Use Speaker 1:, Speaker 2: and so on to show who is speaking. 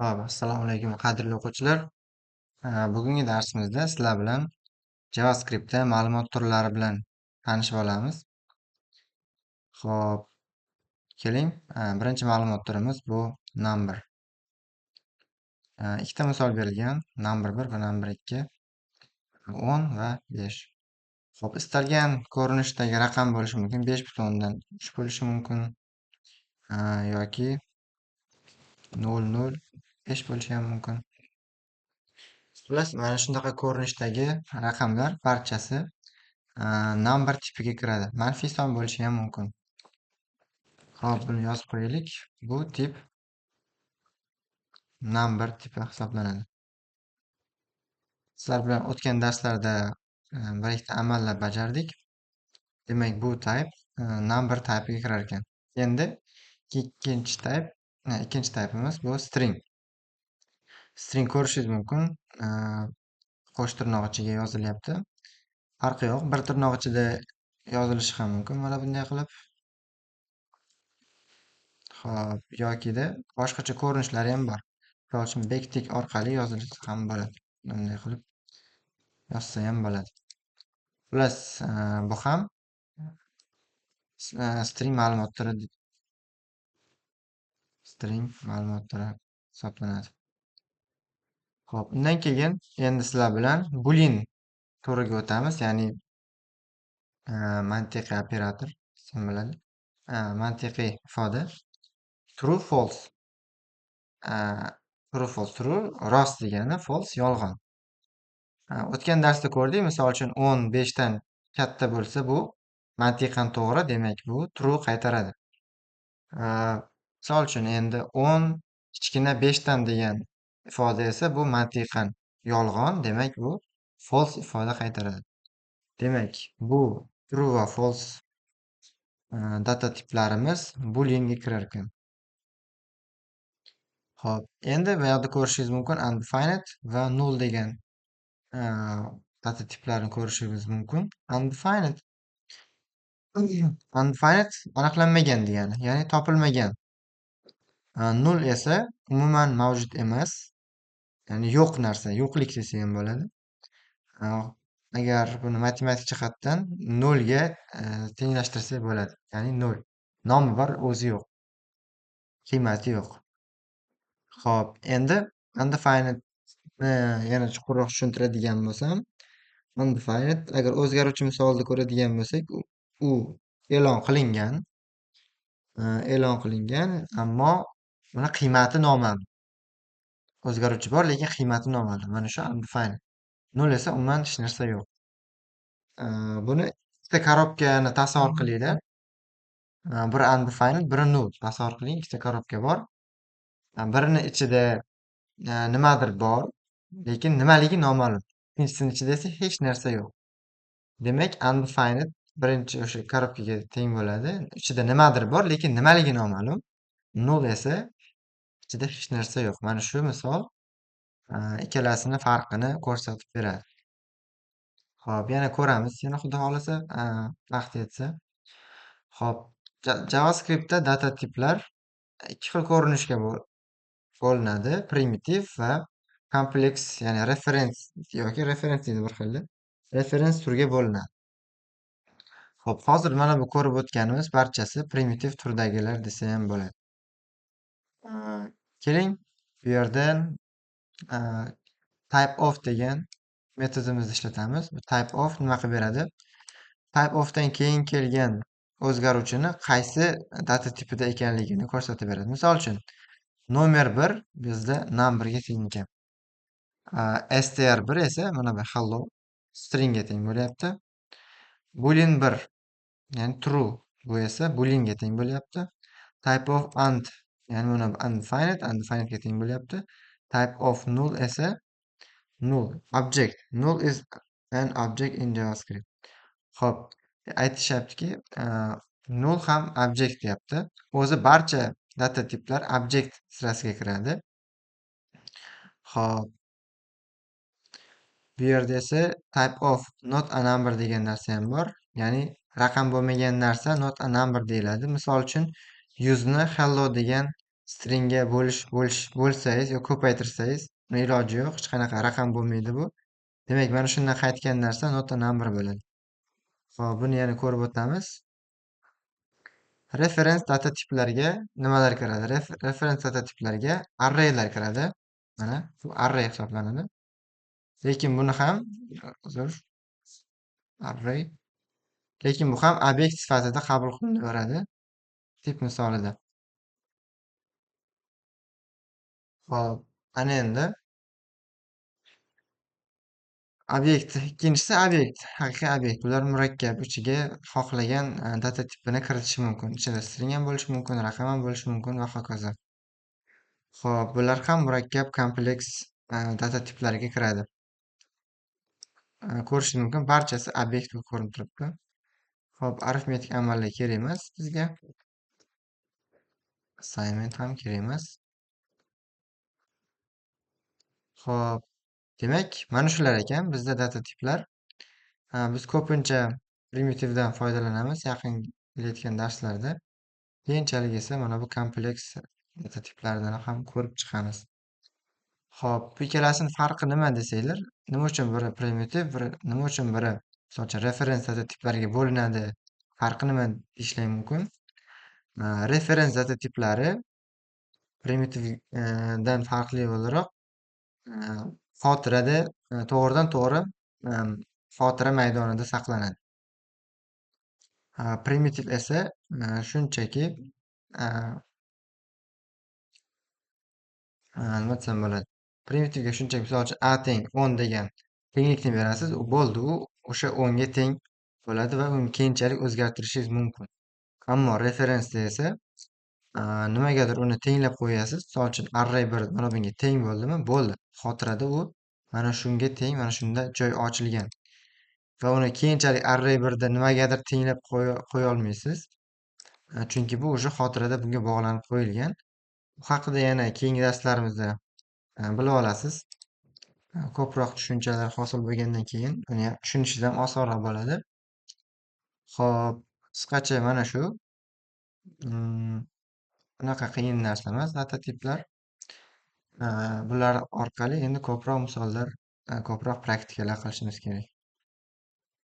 Speaker 1: Xo'p, assalomu alaykum, qadrli o'quvchilar. Bugungi darsimizda sizlar bilan JavaScriptda ma'lumot turlari bilan tanishib olamiz. Xo'p, keling, birinchi ma'lumot turimiz bu number. Ikkita misol berilgan, number 1 va number 2, 10 va 5. Xo'p, istalgan ko'rinishdagi raqam bo'lishi mumkin, 5.3 bo'lishi mumkin yoki 0.05 bo'lishi ham mumkin. Xullas, mana shunaqa ko'rinishdagi raqamlar barchasi number tipiga kiradi. Manfiy son bo'lishi ham mumkin. Xo'p, buni yozib qo'yaylik. Bu tip number tipi hisoblanadi. Sizlar bilan o'tgan darslarda bir ikkita amallar bajardik. Demak, bu type number type'iga kirar ekan. Endi ikkinchi type, ikkinchi type'imiz bu string. String ko'rishingiz mumkin. Qo'sh tirnoq ichiga yozilyapti. Farqi yo'q. Bir tirnoq ichida yozilishi ham mumkin mana bunday qilib. Xo'p, yokida boshqacha ko'rinishlari ham bor. Misol uchun backtick orqali yozilishi ham bo'ladi. Bunday qilib yozsa ham bo'ladi. Xullas, bu ham string ma'lumot turi, string ma'lumot turi hisoblanadi. Xo'p, undan keyin endi sizlar bilan boolean turiga o'tamiz, ya'ni mantiqiy operator desam bo'ladi. Mantiqiy ifoda true false. True false, true rost degani, false yolg'on. O'tgan darsda ko'rdik, misol uchun 10 5 dan katta bo'lsa, bu mantiqan to'g'ri, demak bu true qaytaradi. Misol uchun endi 10 kichkina 5 dan degan ifoda esa bu mantiqan yolg'on, demak bu false ifoda qaytaradi. Demak, bu true va false data tiplarimiz booleanga kirar ekan. Xo'p, endi bu yoqda ko'rishingiz mumkin undefined va null degan data tiplarini ko'rishimiz mumkin. Undefined aniqlanmagan degani, ya'ni topilmagan. Null esa umuman mavjud emas, ya'ni yo'q narsa, yo'qlik desa ham bo'ladi. Agar buni matematik jihatdan nolga tenglashtirsak bo'ladi, ya'ni nol. Nomi bor, o'zi yo'q. Qiymati yo'q. Xo'p, endi undefinedni yana chuqurroq tushuntiradigan bo'lsam, undefined agar o'zgaruvchi misolida ko'radigan bo'lsak, u e'lon qilingan, e'lon qilingan, ammo uni qiymati noma'lum. O'zgaruvchi bor, lekin qiymati noma'lum. Mana shu undefined. Null esa umuman hech narsa yo'q. Buni ikkita korobkani tasavvur qilinglar. Biri undefined, biri null. Tasavvur qiling, ikkita korobka bor. Birini ichida nimadir bor, lekin nimaligi noma'lum. Ikkinchisini ichida esa hech narsa yo'q. Demak, undefined birinchi o'sha korobkaga teng bo'ladi. Ichida nimadir bor, lekin nimaligi noma'lum. Null esa ichida hech narsa yo'q. Mana shu misol ikkalasini farqini ko'rsatib beradi. Xo'p, yana ko'ramiz, yana Xudo xohlasa, vaqt yetsa. Xo'p, JavaScriptda data tiplar ikki xil ko'rinishga bo'linadi. Primitiv va kompleks, ya'ni reference yoki reference deydi bir xilda. Reference turga bo'linadi. Xo'p, hozir mana bu ko'rib o'tganimiz barchasi primitiv turdagilar desa ham bo'ladi. Keling, bu yerdan type of degan metodimizni ishlatamiz. Bu type of nima qilib beradi? Type of dan keyin kelgan o'zgaruvchini qaysi data tipida ekanligini ko'rsatib beradi. Misol uchun, nomer 1 bizda numberga teng ekan. Str1 esa mana bu hello stringga teng bo'lyapti. Boolean 1, ya'ni true, bu esa booleanga teng bo'lyapti. Type of und, ya'ni mana bu undefined, undefinedga teng bo'lyapti. Type of null esa null, object. Null is an object in JavaScript. Xo'p, aytishyaptiki, null ham object deyapti. O'zi barcha data tiplar object sirasiga kiradi. Xo'p. Bu yerda esa type of not a number degan narsa ham bor. Ya'ni raqam bo'lmagan narsa not a number deyiladi. Misol uchun, 100 ni hello degan Stringga bo'lish bo'lish bo'lsangiz yo ko'paytirsangiz, uni iloji yo'q, hech qanaqa raqam bo'lmaydi bu. Demak, mana shundan qaytgan narsa not a number bo'ladi. Xo'p, buni yana ko'rib o'tamiz. Reference data tiplarga nimalar kiradi? Reference data tiplarga arraylar kiradi. Mana bu array hisoblanadi. Lekin buni ham, uzr, array, lekin bu ham obyekt sifatida qabul qilinaveradi tip misolida. Xo'p, ana endi obyekt, ikkinchisi obyekt, haqiqiy obyekt. Bular murakkab, ichiga xohlagan data tipini kiritish mumkin. Ichida string ham bo'lishi mumkin, raqam ham bo'lishi mumkin va hokazo. Xo'p, bular ham murakkab kompleks data tiplariga kiradi. Ko'rishingiz mumkin, barchasi obyekt bo'lib ko'rinib turibdi. Xo'p, arifmetik amallar kerak emas bizga. Assignment ham kerak emas. Xo'p, demak, mana shular ekan bizda data tiplar. Biz ko'pincha primitivdan foydalanamiz yaqin kelayotgan darslarda. Keyinchalik esa mana bu kompleks data tiplaridan ham ko'rib chiqamiz. Xo'p, bu ikkalasining farqi nima desanglar, nima uchun biri primitiv, biri nima uchun biri, misol uchun, referens data tiplariga bo'linadi, farqi nima deyishlar mumkin. Referens data tiplari primitivdan farqli o'laroq, xotirada, to'g'ridan to'g'ri, xotira maydonida saqlanadi. Primitiv esa shunchaki, nima desam bo'ladi? Primitivga shunchaki, misol uchun, a teng 10 degan tenglikni berasiz, u bo'ldi, u o'sha 10 ga teng bo'ladi va uni keyinchalik o'zgartirishingiz mumkin. Ammo referensda esa, nimagadir uni tenglab qo'yasiz. Misol uchun, array 1 mana bunga teng bo'ldimi? Bo'ldi. Xotirada u mana shunga teng, mana shunda joy ochilgan. Va uni keyinchalik array 1 da nimagadir tenglab qo'ya olmaysiz. Chunki bu o'sha xotirada bunga bog'lanib qo'yilgan. Bu haqida yana keyingi darslarimizda bilib olasiz. Ko'proq tushunchalar hosil bo'lgandan keyin uni tushunishingiz ham osonroq bo'ladi. Xo'p, qisqacha mana shu. Bunaqa qiyin narsa emas data tiplar. Bular orqali endi ko'proq misollar, ko'proq praktikalar qilishimiz kerak.